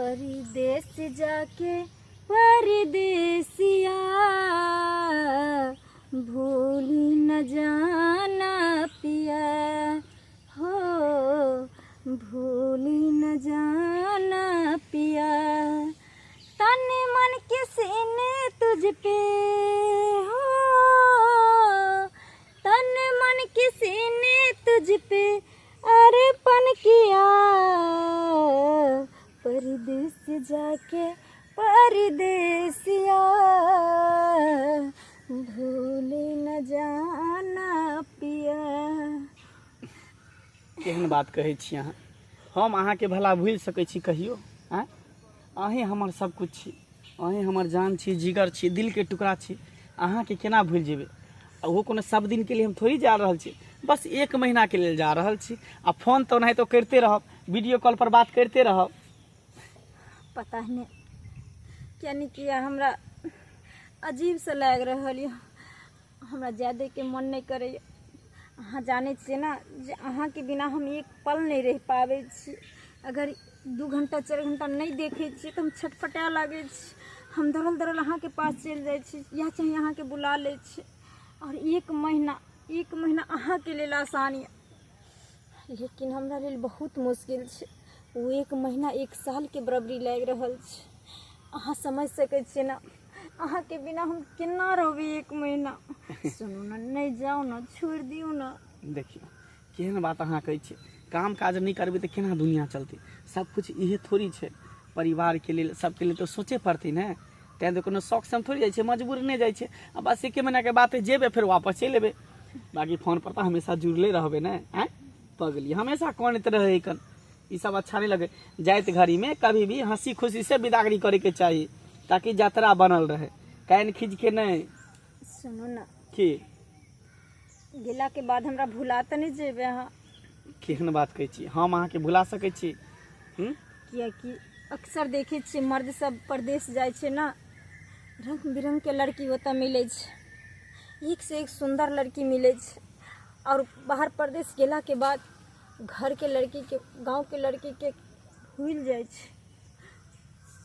परदेस जाके परदेसिया भूल न जाना पिया हो भूल न जाना पिया तन मन के सीने तुझ पे हो तन मन के सीने तुझ पे अर्पण किया परदेस जाके परदेसिया भूल न जाना पिया। केहन बात कहै छी अहाँ? हम अहाँके भला भूलि सकै छी कहियो? आँय, अहीँ हमर सब किछु छी, अहीँ हमर जान छी, जिगर छी, दिलके टुकड़ा छी। अहाँके केना भूलि जेबै? आ ओहो कोनो सब दिनके लिए हम थोड़ी जा रहल छी, बस एक महीनाके लेल जा रहल छी। आ फोन तऽ ओनाहितो करिते रहब, वीडियो कॉल पर बात करिते रहब। पता नहि किया नहि किया हमरा अजीब से लागि रहल यऽ, हमरा जाय दैके मन नहि करैए। अहाँ जानै छियै ने जे अहाँके बिना हम एक पल नहि रहि पाबै छी। अगर 2 घंटा 4 घंटा नहि देखै छियै तऽ हम छटपटाए लागै छी। हम दौड़ल दौड़ल अहाँके पास चलि जाइ छी या चाहे अहाँके बुला लै छी। आओर एक महीना अहाँके लेल आसान यऽ, लेकिन हमरा लेल बहुत मुश्किल छै। ओ एक महीना एक सालके बराबरी लागि रहल छै। अहाँ समझि सकै छियै ने अहाँके बिना हम केना रहबै एक महीना। सुनू ने, नहि जाउ ने, छोड़ि दियौ ने। देखियौ केहन बात अहाँ कहै छियै। काम काज नहि करबै तऽ केना दुनिया चलतै? सब किछु इहे थोड़ी छै। परिवारके लेल सबके लेल तऽ सोचे पड़तै ने। तैँ तऽ कोनो शौकसँ हम थोड़ी जाइ छियै, मजबूरी नहि जाइ छियै। आ बस एके महीनाके बात है, जेबै फेर वापस चलि एबै। बाँकी फोन पर तऽ हमेशा जुड़ले रहबै ने। आँय पगली हमेशा कनैत रहै कन, ई सब अच्छा नहीं लगे। जाइत घड़ी में कभी भी हंसी खुशी से विदागरी करे के चाहिए ताकि यात्रा बनल रहे, कान खींच के नहीं। सुनू ना, की गेला के बाद हमरा भुला तऽ नहि जेबै अहाँ? केहन बात कहै छी, हम अहाँके भुला सकै छी? हम्म? कियाकि अक्सर देखै छियै मर्द सब परदेश जाइ छै ने, रंग बिरंग के लड़की ओतऽ मिलै छै, एक से एक सुन्दर लड़की मिलै छै। आओर बाहर परदेश गेला के बाद घर के लड़की के, गाँव के लड़की के भूलि जाइ छै।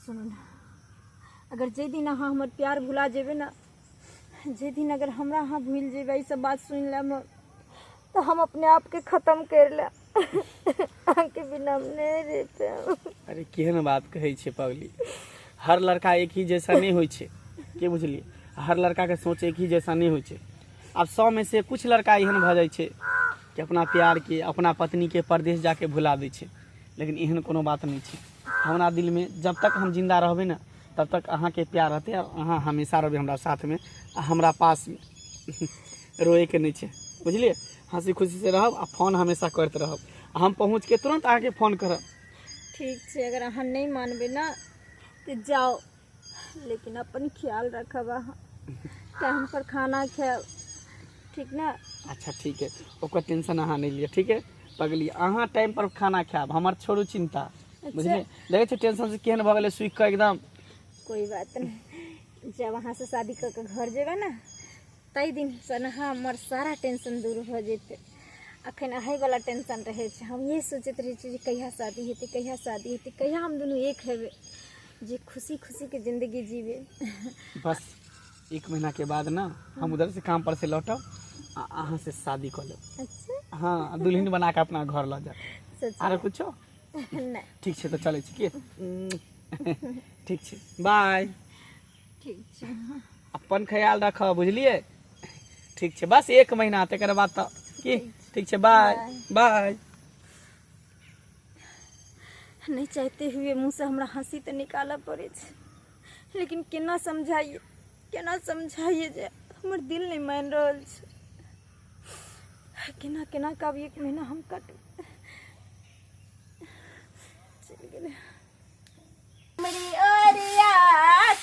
सुनू ने, अगर जाहि दिन अहाँ हमर प्यार भुला जेबै ने, जाहि दिन अगर हमरा अहाँ भूलि जेबै, ई सब बात सुनि लेब तऽ हम अपने आपके खत्म करि लेब। अहाँके बिना हम नहि रहि पायब। अरे केहन बात कहै छै पगली, हर लड़का एक ही जैसा नहि होइ छै, के बुझलियै? हर लड़काके सोच एक ही जैसा नहि होइ छै। आब 100 में से कुछ लड़का एहन भऽ जाइ छै कि अपना प्यारके, अपना पत्नीके परदेश जाके भुला दै छै, लेकिन एहन कोनो बात नहि छै। हमरा दिलमे जब तक हम जिन्दा रहबै ने तब तक अहाँके प्यार रहतै आओर अहाँ हमेशा रहबै हमरा साथमे आ हमरा पासमे। रोएके नहि छै, बुझलियै? हँसी खुशीसँ रहब आ फोन हमेशा करैत रहब। हम पहुँचके तुरन्त अहाँके फोन करब। ठीक छै, अगर अहाँ नहि मानबै ने तऽ जाउ, लेकिन अपन ख्याल रखब, अहाँ टाइम पर खाना खायब, ठीक ने? अच्छा ठीक है, ओकर टेंशन अहाँ नहि लिअ, ठीक है पगली? अहाँ टाइम पर खाना खायब, हमर छोड़ू चिंता। अच्छा। बुझलियै? देखै छियै टेंशन से केहन भऽ गेलै सुखि कऽ एकदम। कोई बात नहीं, जब अहाँ से शादी कऽ के घर जेबै ने ताहि दिनसँ ने हमर सारा टेंशन दूर भऽ जेतै। अखन अहीँवला टेंशन रहै छै। हम इएह सोचैत रहै छी जे कहिया शादी हेतै, कहिया शादी हेतै, कहिया हम दुनू एक हेबै, जे खुशी खुशीके जिन्दगी जीबै। बस एक महीना के बाद ना हम उधर से काम पर से लौटब आ अहाँ से शादी कऽ लेब। अच्छा। हाँ, दुल्हन बना के अपना घर लऽ जायब। सच? आरो कुछो नहि। ठीक छै तऽ चलै छी की? ठीक छै, बाय। ठीक छै, अपन ख्याल राखब, बुझलियै? ठीक छै, बस एक महीना, तकर बाद तऽ की। ठीक छै, बाय बाय। नहीं चाहते हुए मुँह से हमरा हंसी तऽ निकालऽ पड़ै छै, लेकिन केना समझाइए, केना समझाइए जे हमर दिल नहि मानि रहल छै। केना केना कऽ आब एक महीना हम कटबै। चलि गेलै। हमरी ओरिया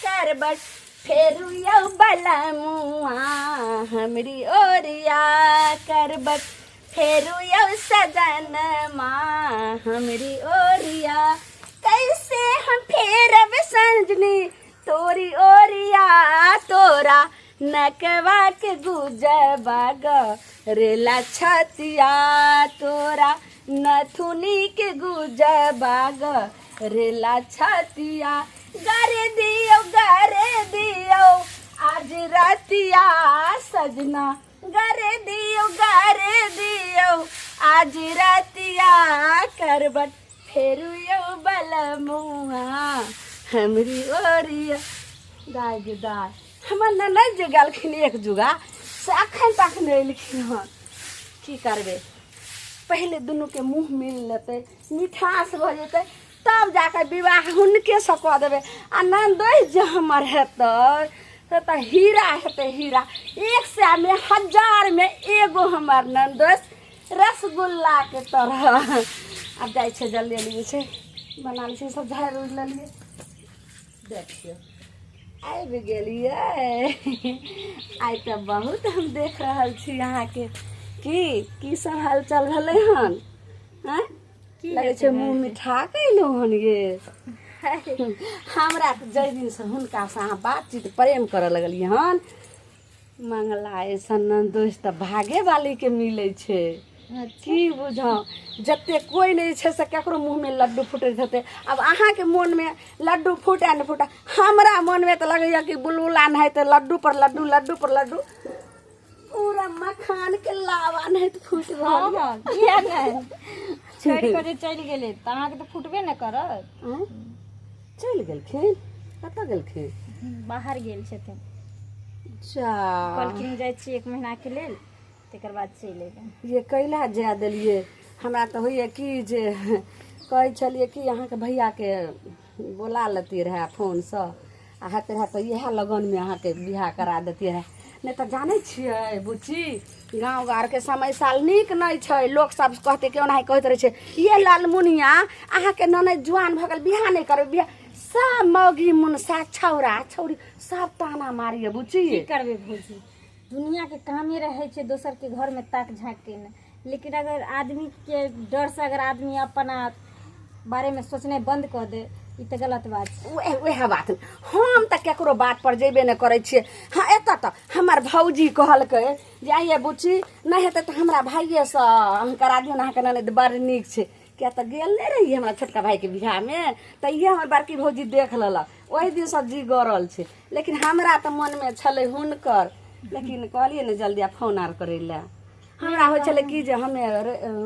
करबट फेरू यौ बलमुआ, हमरी ओरिया करबट फेरू यौ सजनमा, हमरी ओरिया कैसे हम फेरब संजनी तोरी ओरिया, तोरा नकवा के गुजबा ग रेला छतिया, तोरा नथुनी के गुजबा ग रेला छतिया गारे दियौ गारे दियौ आज रातिया सजना गारे दियौ गारे दियौ आज रातिया करबट फेरू यौ बलमुआ हमरी ओरिया। दाय गे दाय, हमर ननद जे गेलखिन एक जुगा से अखन तक नहि एलखिन हन। की करबै, पहिले दुनूके मुँह मिल लेतै, मिठास भऽ जेतै, तब जाकऽ विवाह हुनकेसँ कऽ देबै। आ ननदोइ जे हमर हेतै से तऽ हीरा हेतै, हीरा। एक सएमे हजारमे एगो हमर ननदोइ रसगुल्लाके तरह। आब जाइ छै जल्दी जल्दी जे छै बना लै छियै, सब झाड़ि उड़ि लेलियै। देखियौ आबि गेलियै। आइ तऽ बहुत हम देख रहल छी अहाँके। की की सब हालचाल भेलै हन? आँय, लगै छै मुँह मिठा कऽ एलहुँ हन ये। हमरा तऽ जाहि दिनसँ हुनकासँ अहाँ बातचीत प्रेम करऽ लगलियै हन, मंगला ऐसन ननदोसि तऽ भागे वालीके मिलै छै। की बुझाउ, जते कोइ नहि छै से ककरो मुँहमे लड्डू फूटैत हेतै। आब अहाँके मोनमे लड्डू फूटए नहि फूटए, हमरा मोनमे तऽ लगैए कि बुलबुला नहाइते लड्डू पर लड्डू, लड्डू पर लड्डू, पूरा मखानके लावा नहाइत फूटि रहल यऽ। हँ, किया नहि? छोड़ि कऽ जे चलि गेलै तऽ अहाँके तऽ फूटबे ने करत। आँय? चलि गेलखिन? कतऽ गेलखिन? बाहर गेल छथिन। जा, कहलखिन जाइ छी एक महीनाके लेल, तकर बाद चलि एबै। ये कैला जाय देलियै? हमरा तऽ होइए कि जे कहै छलियै कि अहाँके भैयाके बोला लेतियै रहए फोनसँ, आ हेतै रहए तऽ इएह लगनमे अहाँके बियाह करा देतियै रहए। नहि तऽ जानै छियै बुच्ची, गाँव घरके समय साल नीक नहि छै। लोक सब कहतै कि ओनाही कहैत रहै छै, ये लालमुनिया अहाँके ननैद जुआन भऽ गेल, बियाह नहि करबै बियाह? सब मौगी मुनसा छौड़ा छौड़ी सब ताना मारिए बुच्ची। की करबै भौजी, दुनियाके कामे रहै छै दोसरके घरमे ताक झाँक केने। लेकिन अगर आदमीके डरसँ अगर आदमी अपना बारेमे सोचनाइ बन्द कऽ दे, ई तऽ गलत बात छै। उएह बात, हम तऽ केकरो बात पर जेबे नहि करै छियै। हँ, एतऽ तऽ हमर भौजी कहलकै जे आइये बुच्ची, नहि हेतै तऽ हमरा भाइएसँ अहाँ करा दियौ ने, अहाँके ननैद बड़ नीक छै। किया तऽ गेल नहि रहियै हमरा छोटका भाइके बियाहमे, तऽ इएह हमर बड़की भौजी देख लेलक, ओहि दिनसँ जी गड़ल छै। लेकिन हमरा तऽ मनमे छलै हुनकर, लेकिन कहलियै ने जल्दी आ फोन आर करै लए। हमरा होइ छलै कि जे हमे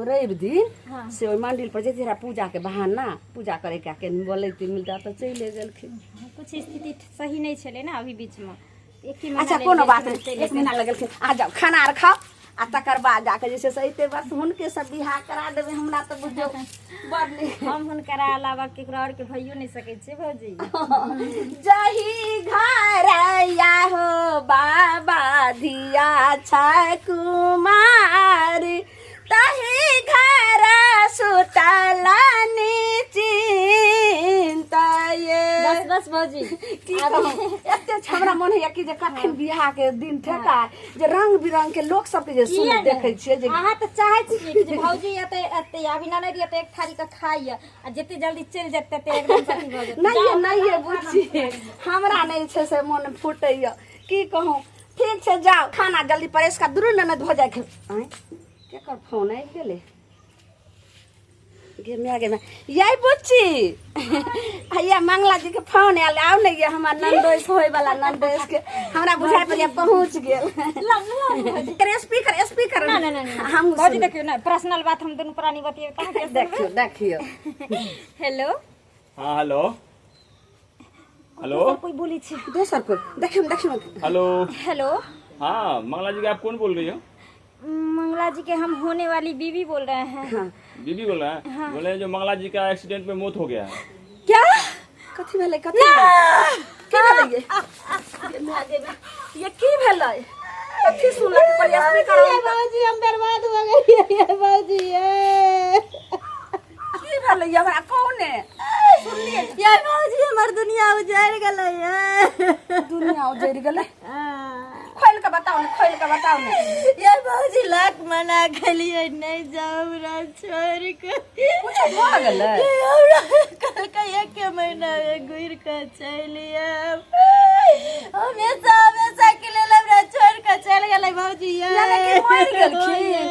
रवि दिन से ओहि मंदिर पर जैतियै रहए पूजाके बहाना, पूजा करैके के बोलैती मिलता तऽ चलि गेलखिन। कुछ स्थिति सही नहि छलै ने अभी बीचमे, एक ही महीना अच्छा लेल कोनो बात गेलखिन, नहि, चलि एक महीना लगेलखिन। आ जाउ खाना आर खाउ, आ तकर बाद जाके जे छै से अयतै, बस हुनके सब बियाह करा देबै। हमरा तऽ बुझियौ बड़ नीक। हम हुनकरा अलावा केकरो आओर के भइयो नहि सकै छियै भौजी। जही घर या हो बाबा धिया छै कुमार, तही घर सुतल निचिन्त ये। बस बस भौजी, की कहू, एते छै हमरा मन होइया कि जे कखन बियाह के दिन ठेकाय, जे रंग बिरंग के लोक सबके जे सुन किया नहि? देखै छियै जे अहाँ तऽ चाहै छियै कि जे भौजी एतै एतै, अभी ननैद एतै, एक थारी के खाइए आ जते जल्दी चलि जेतै तते एकदम अथी भऽ जेतै। नहि ये, नहि ये बुच्ची, हमरा नहि छै से मन फूटैया, की कहूँ। ठीक छै, जाउ खाना जल्दी परसि कऽ दुनू ननद भऽ जाइ। आँय, केकर फोन आबि गेलै? गे माय, गे माय, यै बुच्ची, हैया मंगला जी के फोन आयल। आउ ने ये, हमर ननदोस होय वाला ननदोस के हमरा बुझाइ पड़ैया पहुँच गेल। स्पीकर स्पीकर ना ना ना ना, हम भौजी देखियौ ने, पर्सनल बात हम दुनू प्राणी बतियेबै तऽ अहाँ के देखियौ देखियौ। हेलो। हाँ, हेलो हेलो। कोई बोलै छै? दोसर कोइ, देखियौ देखियौ। Hello hello. हाँ, मंगला जी के आप कौन बोल रही हो? मंगला जी के हम होने वाली बीवी बोल रहे हैं। हाँ। बीवी बोल रहे हैं? हाँ। बोले जो मंगला जी का एक्सीडेंट में मौत हो गया है। क्या? कथी भेलै? कथी भेलै? की भेलै ये? ये माय गे माय, ये की भेलै? कथी सुनलक पर स्पीकर ऑन कर- भौजी, हम बर्बाद हो गई ये भौजी ये। की भेलै ये? हमरा कौने सुनलियै? ये भौजी, हमर दुनिया उजड़ गेलै ये। दुनिया उजड़ि गेलै? खोलि कऽ बताउ ने, खोलि कऽ बताउ ने। ये भौजी, लाख मना केलियै नहि जाउ हमरा छोड़ि कऽ। कुछो भऽ गेलै? हमरा कहलकै एक महीना मे घुरि कऽ चलि आयब। हमेशा हमेशा के लेल हमरा छोड़ि कऽ चलि गेलै भौजी ये। यानी कि मरि गेलखिन?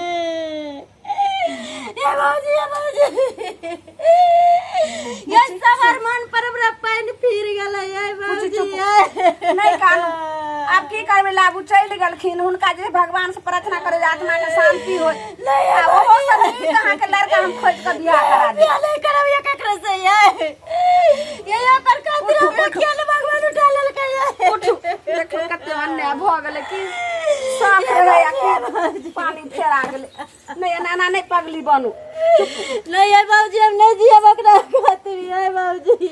ये भौजी, ये भौजी। ये सब अरमान पर हमरा पानि फिर गेलै ये बाबूजी ये। नहि कानू, आब की करबै, लाबू चलि गेलखिन। हुनका जे भगवान से प्रार्थना करे जे आत्मा के शांति होय। आ ओहो सब नीक अहाँके लड़का हम खोजि कऽ बियाह करा देब। बियाह नहि करब ये ककरो से ये। ये ओकर खातिर हमरा किया ने भगवान उठा लेलकै ये। उठू, देखू कते अन्याय भऽ गेलै, की साफ रहै आ की पानी फेरा गेलै। नहि, एना एना नहि पगली बनू। नहीं ये बाबूजी, हम नहीं जियब ओकरा खातिर ये बाबूजी।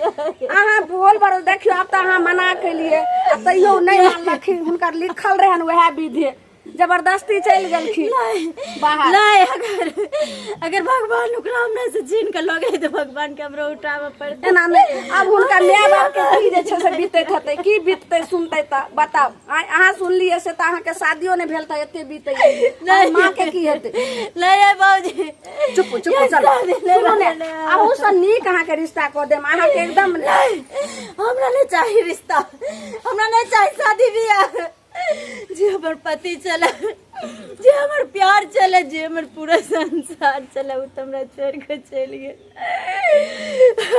अहाँ बोल बड़ो, देखियौ आब तऽ अहाँ मना केलियै आ तैयो नहि मानलखिन। हुनकर लिखल रहनि वएह विधि, जबरदस्ती चलि गेलखिन बाहर। नहीं, अगर अगर भगवान ओकरा हमरा से छीन के लऽ गेलै तऽ भगवान के हमरा उठाबऽ पड़तै। एना नहि। आब हुनका माय बाप के की जे छै से बीतैत हेतै, की बीततै सुनतै तऽ बताउ। आइ अहाँ सुनलियै से तऽ अहाँके शादियो नहि भेल तऽ एते बीतै, माँ के की हेतै? नहीं ये बाबूजी। चुप चुप, चल सुनू ने, अहू से नीक अहाँके रिश्ता कऽ देम अहाँके एकदम। हमरा नहीं चाही रिश्ता, हमरा नहीं चाही शादी बियाह। जे हमर पति चले, जे हमर प्यार चले, जे हमर पूरा संसार चले, ओ तऽ हमरा छोड़ के चलि गेल।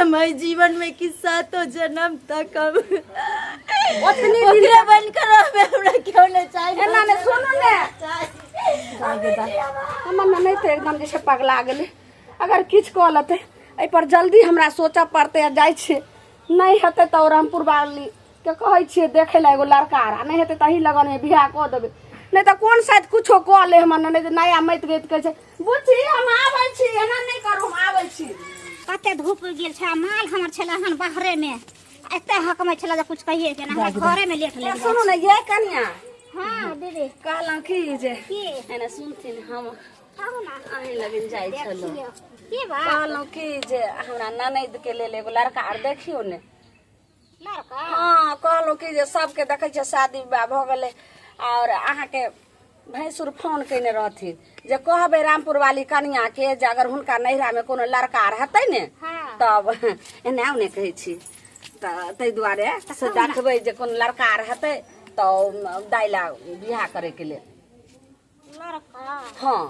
हम एहि जीवन में कि सातो जन्म तक हम ओतनी दिन ओकरे बन कर रहबै, हमरा क्यों नहीं चाही। एना नहि, सुनू ने, हमर ननैद तऽ एकदम जे छै पगला गेलै। अगर किछु कऽ लेतै एहिपर जल्दी हमरा सोचऽ पड़तै। आ जाइ छियै, नहि हेतै तऽ रामपुर बाली के कहै छियै देखै लए एगो लड़का आर, आ नहि हेतै तऽ एही लगनमे बियाह कऽ देबै। नहि तऽ कोन शायद कुछो कऽ ले हमर ननैद नया मति गति कहै छै। बुच्ची, हम आबै छी, एना नहि करू, हम आबै छी। कते धूप उगि गेल छै आ माल हमर छलै हन बाहरेमे, एते हकमै छलै जे कुछ कहिए के ना, हमरा घरेमे लेट ए, लागि। सुनू ने ये कनिया। हाँ दीदी। कहलहुँ की जे की? एने सुनथिन, हम कहू ना। अहीं लगन जाइ छलहुँ। देखियौ की बात? कहलहुँ की जे हमरा ननैद के लेल एगो लड़का आर देखियौ ने। लड़का? हाँ, कहलहुँ कि जे सबके देखै छियै शादी विवाह भऽ गेलै, आओर अहाँके भैंसुर फोन कयने रहथिन जे कहबै रामपुर वाली कनियाके जे अगर हुनका नैहरामे कोनो लड़का आर हेतै ने तब एने आउ ने कहै छी, तऽ ताहि दुआरे से देखबै जे कोनो लड़का आर हेतै तऽ दाइ ला बियाह करैके लेल। लड़का? हाँ,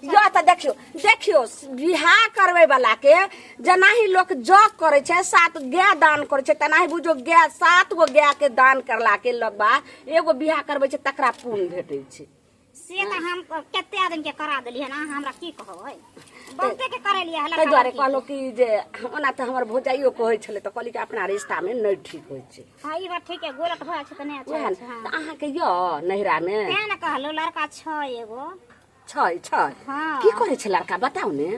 या तऽ देखियौ देखियौ, बियाह करबै वाला के जेनाही लोक जग करै छै, सात गाय दान करै छै, तेनाही बुझो गाय, सात गो गाय के दान करला के बाद एगो बियाह करबै छै, तकरा पुण्य भेटै छै। से तऽ हम कते आदमी के करा देलियै हन, अहाँ हमरा की कहबै, बहुते के करेलियै हन। ताहि दुआरे कहलहुँ कि जे ओना तऽ हमर भौजाइयो कहै छलै, तऽ कहली कि अपना रिश्तामे नहि ठीक होइ छै। हाँ, ई बात ठीक है, गोलट भऽ जाइ छै तऽ नहि अच्छा उएह होइ ने छै। हाँ, तऽ अहाँके यऽ नैहरामे? तें ने कहलहुँ, लड़का छै एगो। छै छै? हाँ। की करै छै लड़का, बताउ ने।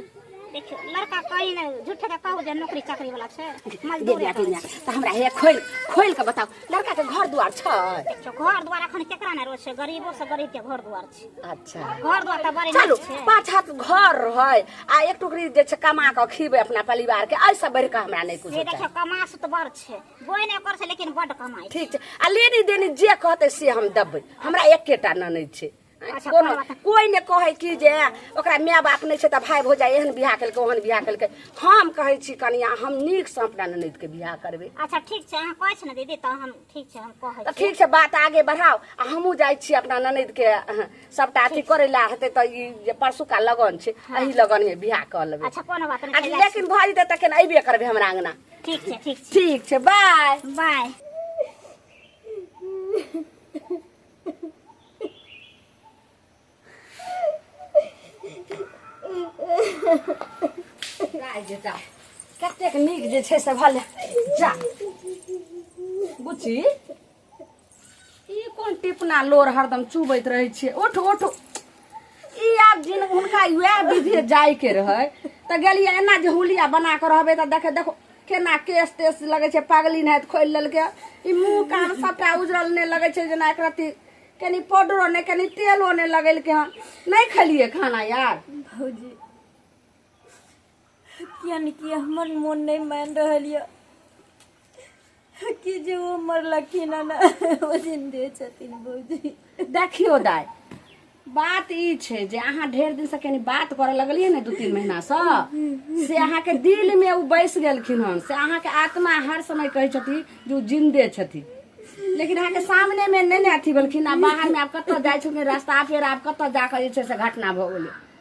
देखियौ, लड़का कहीं ने झूठे के कहू जे नौकरी चाकरी वाला छै, मजदूरी गेलिया करै गेलिया छै। तऽ हमरा हे खोलि खोलि कऽ बताउ, लड़का के घर दुआर छै? देखियौ, घर दुआर अखन केकरा नहि रहै छै, गरीबो से गरीब के घर दुआर छै। अच्छा। घर दुआर तऽ बड़े चलू नीक छै। पाँच हाथ घर रहै आ एक टुकड़ी जे छै कमा कऽ खीबै अपना परिवार के, एहिसँ बढ़ि कऽ हमरा नहि से कुछो देखियौ चाही। कमास तऽ बड़ छै, बोइ नहि कर छै लेकिन बड कमाइ छै। ठीक छै, आ लेनी देनी जे कहतै से हम देबै। हमरा एकेटा ननैद छै। अच्छा, कोनो कोनो बात नहि। कोइ नहि कहै कि जे ओकरा माय बाप नहि छै तऽ भाय भौजाइ एहन बियाह केलकै, ओहन बियाह केलकै। हम कहै छी कनिया, हम नीकसँ अपना ननैदके बियाह करबै। अच्छा ठीक छै, अहाँ कहै छी ने दीदी तऽ हम ठीक छै, हम कहै तऽ छी। ठीक छै, बात आगे बढ़ाउ आ हमहूँ जाइ छी अपना ननैदके सबटा अथी करै लए हेतै तऽ ई जे परसुका लगन छै, एही लगनमे बियाह कऽ लेबै। अच्छा, कोनो बात आ नहि छै, जाइ लेकिन भऽ जेतै तखन अयबे करबै हमरा अङ्गना। छी। ठीक छै, ठीक छै। ठीक छै, बाय बाय। गाय जेता कतेक नीक जे छै से भले जा। बुच्ची, ई कोन टिपना लोर हरदम चुबैत रहै छियै? उठ उठ। ई आब जिन हुनका वएह विधि जायके रहै तऽ गेलियै, एना जे हुलिया बना कऽ रहबै तऽ देखे देखो केना केश तेश लगै छै पगली नाहित खोलि लेलकै। ई मुँह कान सबटा उजरल नहि लगै छै जेना एक रत्ती कनि पाउडरो नहि, कनि तेलो नहि लगेलकै हन। नहि खेलियै खाना यार? भौजी, किया ने किया हमर मोन नहि मानि रहल यऽ कि जे ओ मरलखिन हन, ओ जिन्दे छथिन भौजी। देखियौ दाइ, बात ई छै जे अहाँ ढेर दिनसँ कनि बात करऽ लगलियै ने, 2-3 महीनासँ, से अहाँके दिलमे ओ बसि गेलखिन हन, से अहाँके आत्मा हर समय कहै छथिन जे ओ जिन्दे छथिन, लेकिन अहाँके सामनेमे नहि ने अथी भेलखिन। आ बाहरमे आब कतऽ जाइ छथिन, रास्ता फेर आब कतऽ जाकऽ जे छै से घटना भऽ गेलै।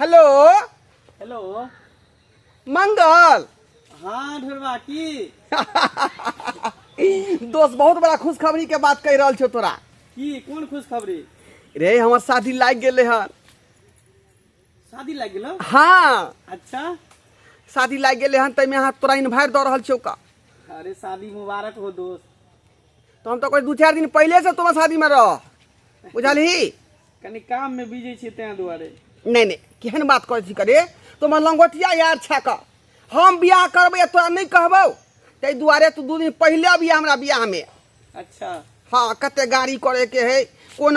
हेलो। हेलो मंगल। हाँ ढोरबा की दोस्त बहुत बड़ा खुशखबरी के बात कहि रहल छौ तोरा। की कोन खुशखबरी? रे हमर शादी लागि गेलै हन। शादी लागि गेलो? हाँ। अच्छा शादी लागि गेलै हन ताहिमे अहाँ तोरा इन्वाइट दऽ रहल छियौ का। अरे शादी मुबारक हो दोस्त। तो हम तो कोई 2-4 दिन पहले से तोरा शादी में रह, बुझलही? कनी काम में बिजी छी तें दुआरे। नहीं नहीं केहन बात करै छी करे, तोमर लंगोटिया यार छे का, हम बियाह करबै आ तोरा नहीं कहबौ, ताहि दुआरे तू 2 दिन पहले अबिया हमरा बियाह में। अच्छा। हाँ कते गाड़ी करे के है, कोन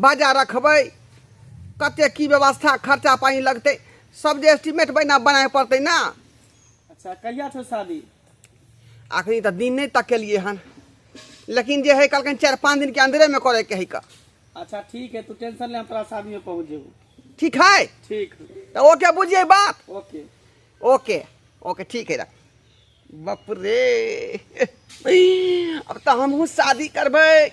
बाजा रखबै, कते की व्यवस्था खर्चा पानी लगतै, सब जे एस्टिमेट बना बनाए पड़तै ना। अच्छा कहिया छौ शादी? अखनी तऽ दिन नहीं तकेलिए हन, लेकिन जे है कहलखिन 4-5 दिन के अंदरे में करे के है का। अच्छा ठीक है, तू टेंशन ले, हम तोरा शादी में पहुंच जेबो। ठीक है? ठीक। तो ओके बुझिए बात? ओके ओके ओके ठीक है। बाप रे अब तो हमहूँ शादी करबै,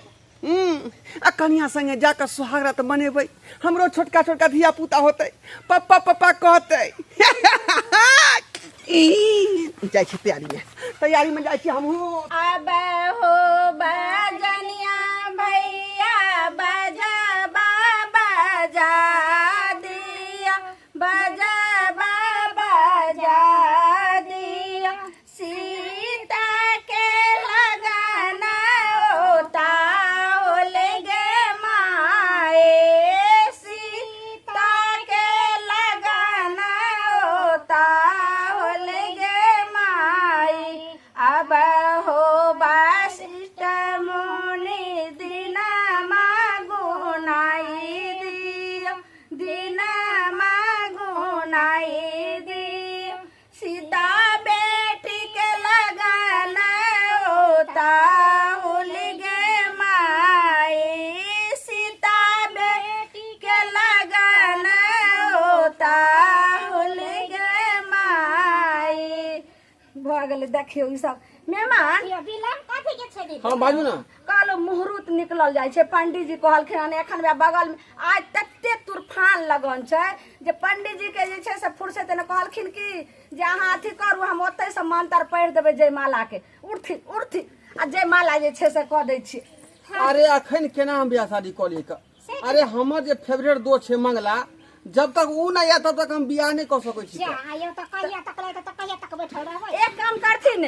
आ कनिया संगे जाकर सुहागरात मनेबै, हमरो छोटका छोटका धिया पुता होतै, पप्पा पप्पा कहतै। जाइ छी तैयारी में, तैयारी में जाइ छी हमहूँ। अब हो बजनिया भैया बजा बजा दिया, बजा बजा दिया, सीता के लगाना उतावल गे माए, सीता के लगाना उतावल गे माए। अब हो वशिष्ठ मुनि दिना मागुनाई दियो, दिना मागुनाई दियो, सीता बेटी के लगाना उतावल गे माए, सीता बेटी के लगाना उतावल गे माए। भऽ गेलै देखियौ ई सब मेहमान। हाँ बाजू ना। कहलहुँ मुहूर्त निकलल जाइ छै, पंडीजी कहलखिन हन एखन वएह बगल में आइ तते तूफान लगन छै जे पंडीजी के जे छै से फुर्सत ने कहलखिन कि जे अहाँ अथी करू, हम ओतै से मंत्र पढ़ि देबै जयमाला के, उठथि उठथि आ जयमाला जे छै से कऽ दै छियै। अरे अखन केना हम बियाह शादी कऽ लियै? अरे हमर जे फेवरेट दोस्त छै मंगला, जब तक ऊ नहीं आयत तब तक हम बियाह नहीं कऽ सकै छी। एक काम करथिन,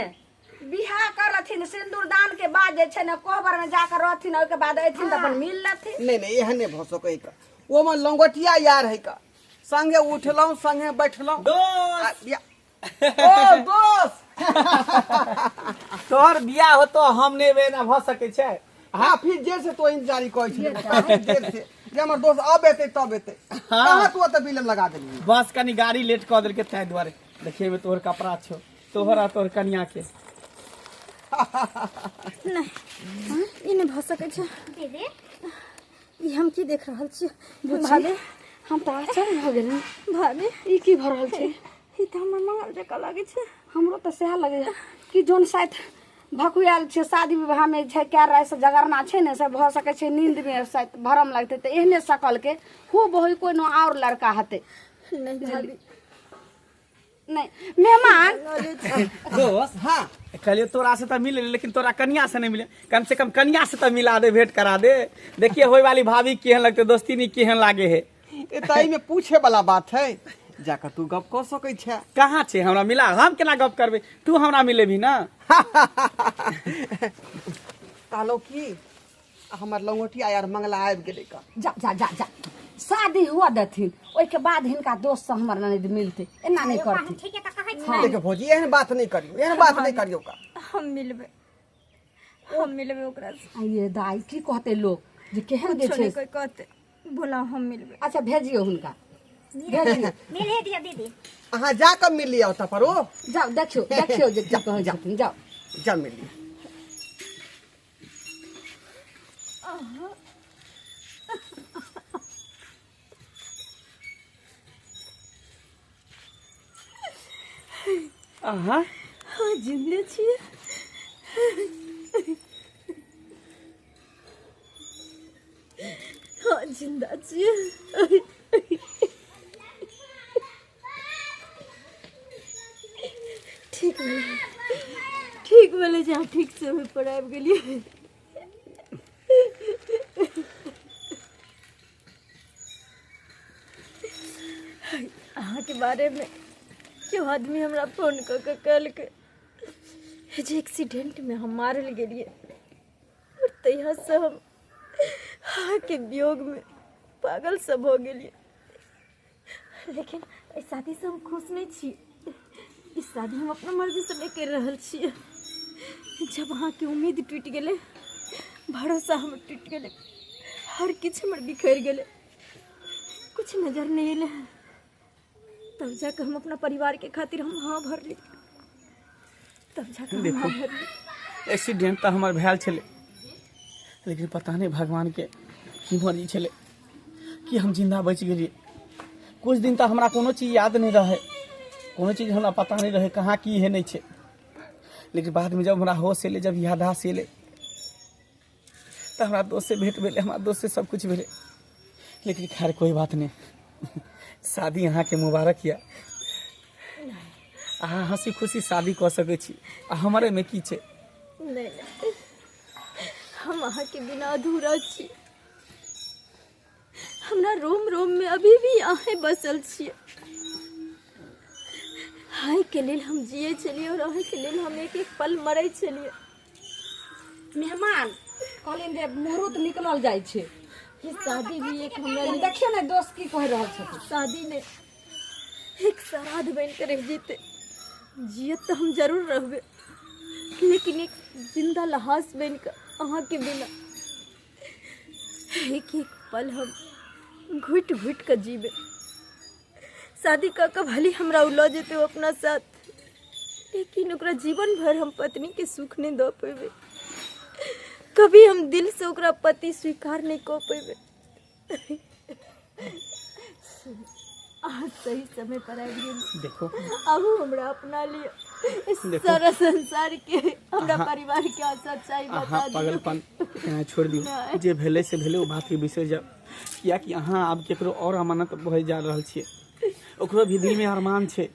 बियाह करथिन सिंदूरदान के बाद जे छै ने कोहबर में जाकर रहथिन, ओहिके बाद अयथिन तऽ अपन मिल लेथिन। नहीं नहीं एहन नहीं भऽ सकै का, ओ हमर लंगोटिया यार है का, संगे उठलहुँ संगे बैठलहुँ। दोस्त ओ दोस्त तोहर बियाह होतो हम नहीं एबै, एना भऽ सकै छै? हाँ फिर जेल से तो इंतजारी करै छी, जेल से जे हमर दोस्त अब एतै तब एतै। हाँ। कहाँ तू ओतऽ बिलम लगा देलियै? बस कनी गाड़ी लेट कऽ देलकै ताहि दुआरे। देखिए एहिमे तोहर कपड़ा छौ, तोहर आ तोहर कनिया के। नहीं ई नहि भऽ सकै छै। दीदी ई हम की देख रहल छी भाभी? हम तऽ आश्चर्य भऽ गेलहुँ। भाभी ई की भऽ रहल छै? ई तऽ हमर मंगल जकाँ लागै छै। हमरो तऽ सएह लगैए कि जोन शायद भकुआयल छै शादी विवाह में छै, कए राति से जगरना छै ने, से भऽ सकै छै नींद में शायद भरम लगतै, तऽ एहने शकल के हो बहु कोनो और लड़का हेतै। नहीं भाभी नहीं मेहमान दोस्त। हाँ कहलिए तोरा से तो मिले लेकिन तोरा कनिया से नहीं मिले, कम से कम कनिया से तो मिला दे, भेंट करा दे, देखिए होय वाली भाभी केहन लगते, दोस्ती नहीं केहन लागे है। ए तऽ एहिमे पूछे वाला बात है, जाकर तू गप कऽ सकै छै। कहाँ छै हमरा मिला, हम केना गप करबै, तू हमरा मिलेबही ना। कहलहुँ की हमर लंगोटिया यार मंगला आबि गेलै का। जा जा जा जा शादी हुआ देथिन ओहिके बाद हिनका दोस्त से हमर ननद मिलते, एना नहीं करथिन। ठीक है तऽ कहै छी। देखियौ भौजी एहन बात नहीं करियौ, एहन बात नहीं करियौ का। हम मिलबै, हम मिलबै ओकरा से। ये दाई की कहते लोग जे केहन जे कुछो छै। नहीं कोई कहते, बोला हम मिलबै। अच्छा भेजियौ हुनका, भेजियौ। मिले दियौ दीदी। अहाँ जाकऽ मिल लिअ ओतऽ पर ओ। जाओ देखियौ देखियौ जे की कहै छथिन, जाओ जा मिल लिअ। अहाँ हाँ जिंदे छियै। हाँ जिंदा छियै। ठीक समय पर आबि गेलियै। अहाँके बारेमे केओ आदमी हमरा फोन कऽ के कहलकै जे एक्सीडेंटमे हम मारल गेलियै आओर तहियासँ हम अहाँके वियोगमे पागल सब भऽ गेलियै। लेकिन एहि शादीसँ हम खुश नहि छी। ई शादी हम अपना मर्जीसँ नहि करि रहल छियै। जब अहाँके उम्मीद टूटि गेलै, भरोसा हमर टूटि गेलै, हर किछु हमर बिखरि गेलै, कुछ नजर नहि एलै, तब जाकऽ हम अपना परिवारके खातिर हम हाँ भरली। तब जाकऽ हम हाँ भरली। एक्सीडेंट तऽ हमर भेल छलै, लेकिन पता नहि भगवानके की मर्जी छलै कि हम जिन्दा बचि गेलियै। कुछ दिन तऽ हमरा कोनो चीज याद नहि रहै, कोनो चीज हमरा पता नहि रहै कहाँ की है नहि छै। लेकिन बादमे जब हमरा होश एलै, जब याददाश्त एलै, तऽ हमरा दोस्तसँ भेँट भेलै, हमरा दोस्तसँ सब किछु भेलै। लेकिन खैर कोइ बात नहि, शादी अहाँके मुबारक यऽ, अहाँ हँसी खुशी शादी कऽ सकै छी, आ हमर एहिमे की छै। नहि नहि, हम अहाँके बिना अधूरा छी। हमरा रोम रोम में अभी भी अहें बसल छियै। अहींके लेल हम जियै छलियै और अहींके लेल हम एक एक पल मरै छलियै। मेहमान कहलियनि जे मुहूर्त निकलल जाइ छै। ई शादी भी एक हमरा लेल, देखियौ ने दोस्त की कहि रहल छथिन। शादी ने एक श्राद्ध बनि कऽ रहि जेतै। जियत तऽ हम जरूर रहबै, लेकिन एक जिंदा लहास बनि कऽ अहाँके बिना एक एक पल हम घुटि घुटि कऽ जीबै। शादी कऽ कऽ भले हमरा ओ लऽ जेतै ओ अपना साथ, लेकिन ओकरा जीवन भरि हम पत्नीके सुख नहि दऽ पेबै। कभी हम दिलसँ ओकरा पति स्वीकार नहि कऽ पेबै। अहाँ सही समय पर आबि गेली। देखो, अहू हमरा अपना लिअ। सारा संसार के हमरा परिवार के आशा चाही अहाँ बता दियौ। पागलपन केना छोड़ि दियौ, जे भेलै से भेलै, ओ बातके बिसरि जाउ। कियाकि अहाँ आब केकरो आओर अमानत भऽ जा रहल छियै, ओकरो भी दिलमे अरमान छै।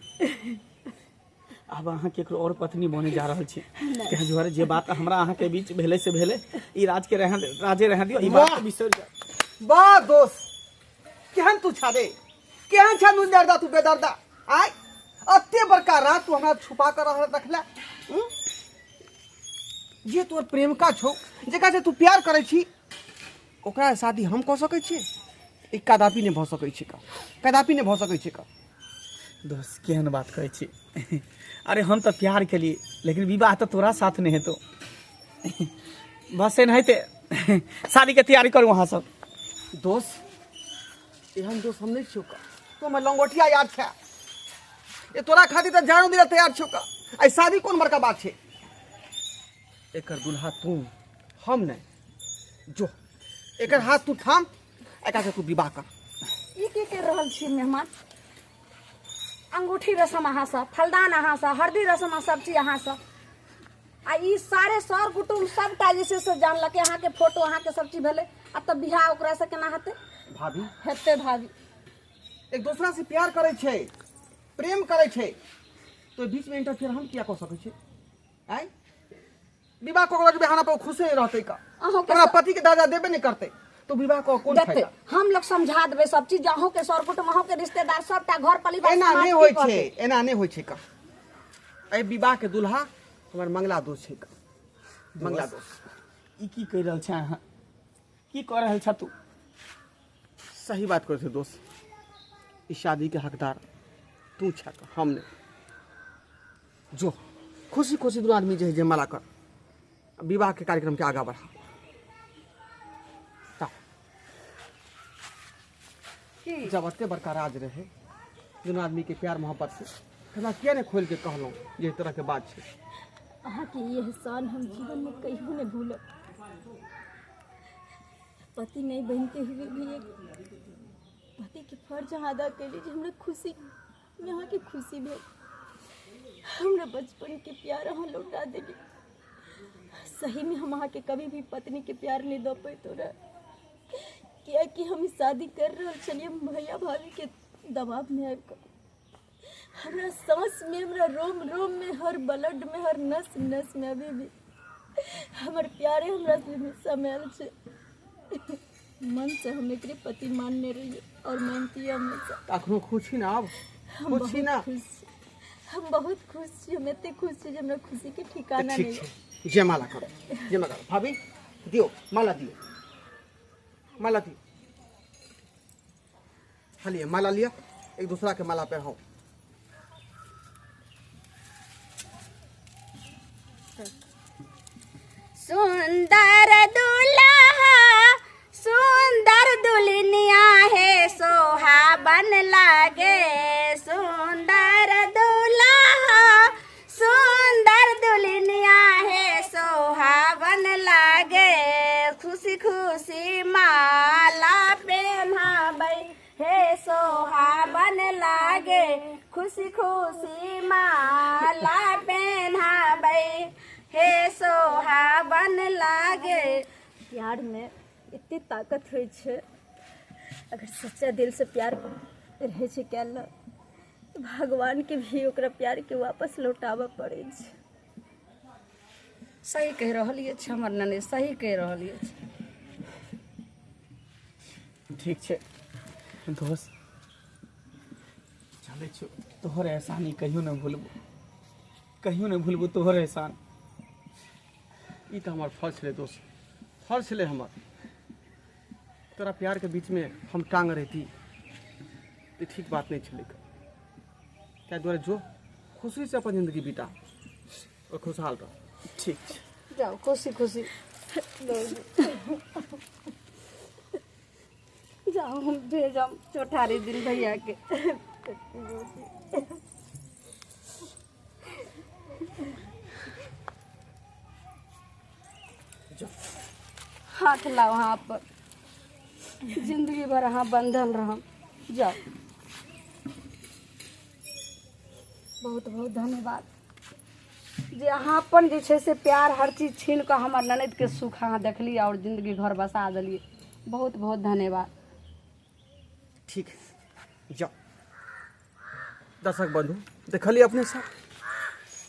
आब अहाँ केकरो आओर पत्नी बने जा रहल छी, ताहि दुआरे जे बात हमरा अहाँके बीच भेलै से भेलै, ई राजके रहै राजे रहै दियौ, ई बात बिसरि जाउ। वाह दोस्त, केहन तू छा रे, केहन छा नुंदरदा तू बेदर्दा। आय अते बड़का रात तू हमरा छुपा कर रह रखला। जे तोर प्रेमिका छौ, जेकरा से तू प्यार करै छी, ओकरा शादी हम कऽ सकै छियै? ई कदापि नहि भऽ सकै छै का, कदापि नहि भऽ सकै छै का। दोस्त केहन बात कहै छी? अरे हम तऽ प्यार केलियै, लेकिन विवाह तऽ तोरा साथ नहि हेतौ। बस एनाहिते शादीके तैयारी करू अहाँ सब। दोस्त, एहन दोस्त हम नहि छियौ का, तू हमर लंगोटिया याद छै, ये तोरा खातिर तऽ जानो दिला तैयार छियौ का। आइ शादी कोन बड़का बात छै? एकर दुल्हा तू, हम नहि। जो एकर हाथ तू थाम, एकरा से तू विवाह कर। ई की कर रहल छी मेहमान? अंगूठी रसम अहाँ सब, फलदान अहाँ सब, हरदी रसम सब चीज अहाँ सब, आ ई सारे सर कुटुम्ब सबटा जे छै से जानलकै अहाँके फोटो, अहाँके सब चीज भेलै, आ तब बियाह ओकरा से केना हेतै? भाभी हेतै भाभी। एक दूसरा से प्यार करै छै, प्रेम करै छै, तो बीच में इंटरफेयर हम किया कऽ सकै छियै? आँय, विवाह कऽ के बिहाना पर खुशे रहतै का? अहूँके हमरा पति के दर्जा देबे नहि करतै तो विवाह कऽ कोन देतै फायदा? हम लोग समझा देबै सब चीज, अहूँके सर कुटुम्ब, अहूँके रिश्तेदार, सबटा घर परिवार एना समाज नहि की होइ छै, कहतै? एना नहि होइ छै का। एहि विवाह के दुल्हा हमर मंगला दोस्त छै का, मंगला दोस्त। ई की कहि रहल छै अहाँ? की कऽ रहल छह तू? सही बात करै छै दोस्त, ई शादी के हकदार तू छह का, हम नहि। जो खुशी खुशी दुनू आदमी जे है जयमाला कर, विवाह के कार्यक्रम के आगा बढ़ा। जब एते बड़का राज रहे दुनू आदमी के प्यार मोहब्बत से, हमरा किया नहीं खोल के कहलहुँ जे एहि तरह के बात छै? अहाँके ई एहसान हम जीवन में कहियो नहीं भूलब। पति नहीं बनते हुए भी एक पति के फर्ज अहाँ अदा कैली जे हमरा खुशी में अहाँके खुशी भेल। हमरा बचपन के प्यार अहाँ लौटा देली। सही में हम अहाँके कभी भी पत्नी के प्यार नहीं दऽ पैतो रहे, कियाकि हम ई शादी कर रहल छलियै भैया भाभी के दबाव में आबि कऽ। हमरा सांस में, हमरा रोम रोम में, हर ब्लड में, हर नस नस में अभी भी हमर प्यारे हमरा से समायल छै। मन से हम एकरे पति मानने रहिए और मानती हमेशा। अखनो खुश छी ना? आब हम खुश छी ना? बहुत खुश छी, हम बहुत खुश छी, हम एते खुश छी जे हमरा खुशी के ठिकाना ठीक नहीं। छै, जयमाला करो, जयमाला करो। भाभी दियो माला, दियो माला, दियो। हाँ लिअ माला, लिअ, एक दूसरा के माला पहिराउ। सुंदर दुल्हा सुंदर दुल्हनिया है सोहाबन लागे। सुंदर दुल्हा सुंदर दुल्हनिया है सोहाबन लागे। खुशी खुशी माला पहनाबै हे सोहाबन लागे। खुशी खुशी माला पहनाबै हे सोहाबन लागे। प्यार में एते ताकत होइ छै, अगर सच्चा दिल से प्यार रहै छै कयल ने, तऽ भगवान के भी ओकरा प्यार के वापस लौटाबऽ पड़ै छै। सही कहि रहल अछि हमर ननैद, सही कहि रहल अछि। ठीक छै दोस्त, चलै छौ। तोहर एहसान ई कहियो नहि भूलबो, कहियो नहि भूलबो तोहर एहसान। ई तऽ हमर फर्ज छलै दोस्त, फर्ज छलै हमर। तोरा प्यारके बीचमे हम टांग रहिती तऽ ठीक बात नहि छलै। ताहि दुआरे जो खुशीसँ अपन जिन्दगी बिता और खुशहाल रह। ठीक छै, जाओ खुशी खुशी जाओ। हम भेजम चौठारी दिन भैया के। हाथ लाओ वहाँ पर, जिंदगी भर अहाँ बंधल रहम। जाओ। बहुत बहुत धन्यवाद जे अहाँ अपन जे छै से प्यार हर चीज छीन कऽ हमर ननदिके सुख अहाँ देखलियै आओर जिंदगी घर बसा देलियै। बहुत बहुत धन्यवाद। ठीक, जाओ। दर्शक बंधु, देखलिए अपने सब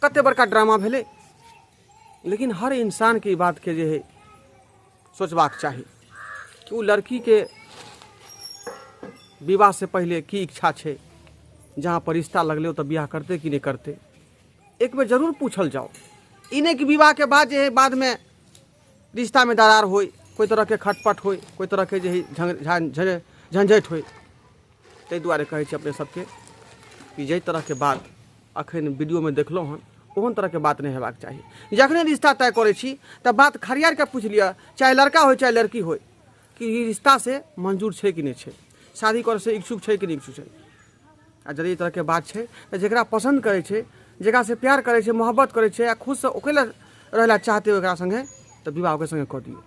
कते बड़का ड्रामा भेलै, लेकिन हर इंसानके ई बातके जे है सोचबाक चाही कि ओ लड़कीके विवाह से पहिले की इच्छा छै, जहाँ पर रिश्ता लगलै ओतऽ बियाह करतै कि नहि करतै, एक बेर जरूर पूछल जाओ। ई नहि कि विवाहके बाद जे है बादमे रिश्तामे दरार होय, कोइ तरहके खटपट होय, कोइ तरहके जे है झंझटि होय। ताहि दुआरे कहै छी अपने सबके कि जाहि तरहके बात अखन वीडियोमे देखलहुँ हन, ओहन तरहके बात नहि हेबाक चाही। जखने रिश्ता तय करै छी तऽ बात खरियारके पूछि लिअ, चाहे लड़का होय चाहे लड़की होय, कि ई रिश्ता से मंजूर छै कि नहि छै, शादी करऽसँ इच्छुक छै कि नहि इच्छुक छै। आ यदि एहि तरहके बात छै तऽ जकरा पसन्द करै छै, जकरासँ प्यार करै छै, मोहब्बत करै छै आ खुदसँ ओकरे लए रहै लए चाहतै, ओकरा सङ्गे तऽ विवाह ओकरे सङ्गे कऽ दियौ।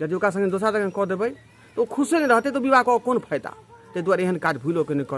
यदि ओकरा सङ्गे दोसरा सङ्गे कऽ देबै तऽ ओ खुशे नहि रहतै, तऽ विवाह कऽ कोन फायदा? ताहि दुआरे एहन काज भूलोके नहि करब।